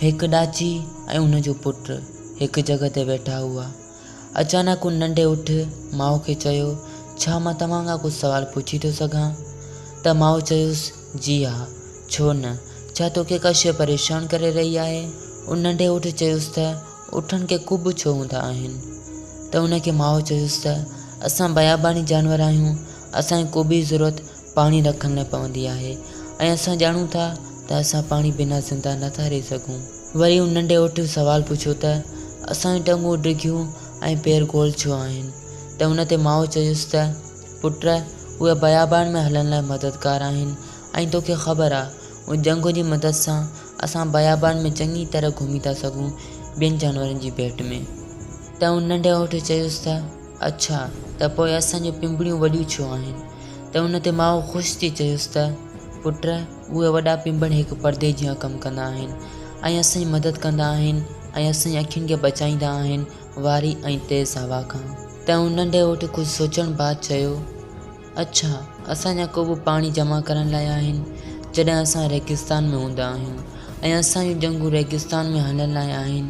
هڪ ڏاچي ۽ ان جو پٽ هڪ جڳهه تي ويٺا هئا. اچانڪ ان ننڍي اٺ ماء کي چيو، ڇا مان توهان کان ڪجهه سوال پڇي ٿو سگهان؟ ته ماء چيس، جي ها، ڇو نه، ڇا توکي ڪا شيء پريشان ڪري رهي آهي؟ ان ننڍي اٺ چيس ته، اٺن کي ڪٻ ڇو هوندا آهن؟ ته ان کي ماء چيس ته، اسان بياباني جانور آهيون، اسان کي ڪٻ جي ضرورت پاڻي رکڻ لاء پوندي آهي ۽ اسان ڄاڻون ٿا ته اسان پاڻي بنا زنده نه ٿا رهي سگهون. وري ان ننڍي اٺ سوال پڇيو ته اسان جون ٽنگون ڊگهيون ۽ پير گول ڇو آهن؟ ته ان تي ماء چيس ته پٽ اهي بيابان ۾ هلڻ لاء مددگار آهن ۽ توکي خبر آ ان ڄنگهن جي مدد سان اسان بيابان ۾ چڱي طرح گهمي ٿا سگهون ٻين جانورن جي ڀيٽ ۾. ته ان ننڍي اٺ چيس ته اڇا ته پوء اسان جون پنبڻيون وڏيون ڇو آهن؟ ته ان تي ماء خوش ٿي چيس ته، پٽ اهي وڏا پنبڻ هڪ پردي جيان ڪم ڪندا آهن ۽ اسان جي مدد ڪندا آهن ۽ اسان جي اکين کي بچائيندا آهن واري ۽ تيز هوا کان. ته ان ننڍي اٺ ڪجهه سوچڻ بعد چيو، اڇا اسان جا ڪوب پاڻي جمع ڪرڻ لاء آهن جڏهن اسان ريگستان ۾ هوندا آهيون ۽ اسان جون ڄنگهون ريگستان ۾ هلڻ لاء آهن.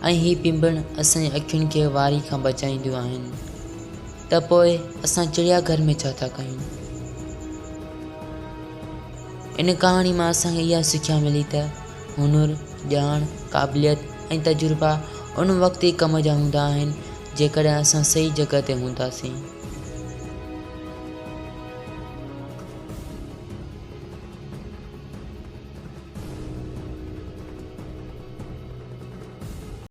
۽ هي پنبڻ اسان جي اکين کي واري کان بچائينديون آهن ته پوء اسان چڙيا گهر ۾ ڇا ٿا ڪيون؟ ان ڪهاڻي مان اسان کي اها سکيا ملي ته هنر، ڄاڻ، قابليت ۽ تجربا ان وقت ئي ڪم جا هوندا آهن جيڪڏهن اسان صحيح جڳهه تي هونداسين.